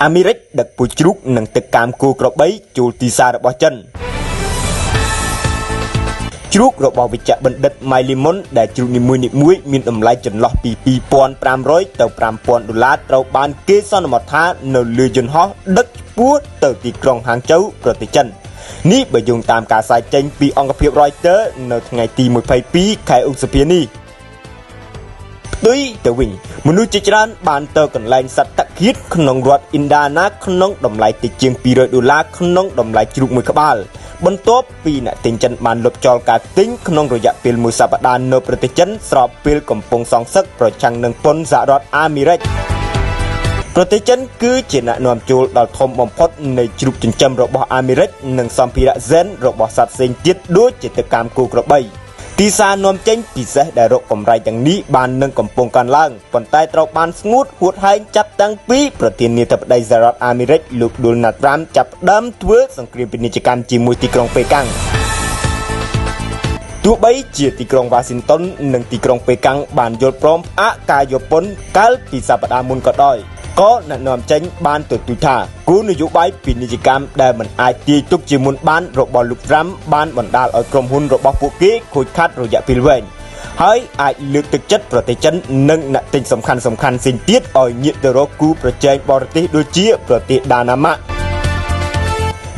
អាមេរិកដឹកពូជជ្រូកនិងទឹកកាមគោក្របីចូលទីផ្សាររបស់ចិនជ្រូករបស់វិជ្ជបណ្ឌិតម៉ៃលីមុនដែលជ្រូកនីមួយៗមានតម្លៃចន្លោះពី2500ទៅ5000ដុល្លារត្រូវបានគេសន្មតថានៅលើយន្តហោះដឹកឆ្ពោះទៅទីក្រុងហាងចូវប្រទេសចិននេះបើយោងតាមការផ្សាយចេញពីអង្គភាព Reuters នៅថ្ងៃទី22ខែឧសភានេះផ្ទុយទៅវិញមនុស្សជាច្រើនបានទៅកន្លែងសត្វតឃាតក្នុងរដ្ឋអ៊ីនដាណាក្នុងតម្លៃតិចជាង200ដុល្លារក្នុងតម្លៃជ្រូកមួយក្បាលបន្ទាប់ពីអ្នកទិញចិនបានលុបចោលការទិញក្នុងរយៈពេលមួយសប្តាហ៍នៅប្រទេសចិនស្របពេលកំពុងសងសឹកប្រឆាំងនឹងពន្ធសហរដ្ឋអាមេរិកប្រទេសចិនគឺជាអ្នកនាំចូលដ៏ធំបំផុតនៃជ្រូកចិញ្ចឹមរបស់អាមេរិកនិងសម្ភារៈហ្សែនរបស់សត្វផ្សេងទៀតដូចជាទឹកកាមគោក្របីទីផ្សារនាំចេញពិសេសដែលរកកម្រៃទាំងនេះបាននឹងកំពុងកើនឡើងប៉ុន្តែត្រូវបានស្ងួតហួតហែងចាប់តាំងពីប្រធានាធិបតីសហរដ្ឋអាមេរិកលោកដូណាល់ត្រាំចាប់ផ្ដើមធ្វើសង្គ្រាមពាណិជ្ជកម្មជាមួយទីក្រុងប៉េកាំងទោះបីជាទីក្រុងវ៉ាស៊ីនតោននិងទីក្រុងប៉េកាំងបានយល់ព្រមផ្អាកការយកពន្ធកាលពីសប្តាហ៍មុនក៏ដោយក៏អ្នកនាំចេញបានទទូចថាគោលនយោបាយពាណិជ្ជកម្មដែលមិនអាចទាយទុកជាមុនបានរបស់លោកត្រាំបានបណ្ដាលឲ្យក្រុមហ៊ុនរបស់ពួកគេខូចខាតរយៈពេលវែងហើយអាចលើកទឹកចិត្តប្រទេសចិននិងអ្នកទិញសំខាន់សំខាន់ផ្សេងទៀតឲ្យងាកទៅរកគូប្រជែងបរទេសដូចជាប្រទេសដាណាម៉ាក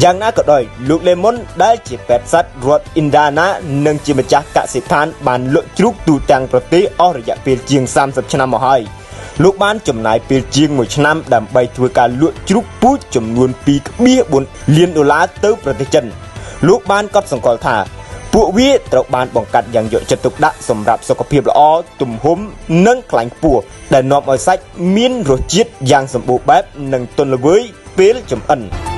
យ៉ាងណាក៏ដោយលោកលេមុនដែលជាពេទ្យសត្វរដ្ឋអ៊ីនដាណានិងជាម្ចាស់កសិដ្ឋានបានលក់ជ្រូកទូទាំងប្រទេសអស់រយៈពេលជាង30ឆ្នាំមកហើយលោកបានចំណាយពេលជាង1ឆ្នាំដើម្បីធ្វើការលក់ជ្រូកពូជចំនួន2.4លានដុល្លារទៅប្រទេសចិនលោកបានកត់សម្គាល់ថាពួកវាត្រូវបានបង្កាត់យ៉ាងយកចិត្តទុកដាក់សម្រាប់សុខភាពល្អទំហំនិងខ្លាញ់ខ្ពស់ដែលនាំឲ្យសាច់មានរសជាតិយ៉ាងសម្បូរបែបនិងទន់ល្វើយពេលចម្អិន។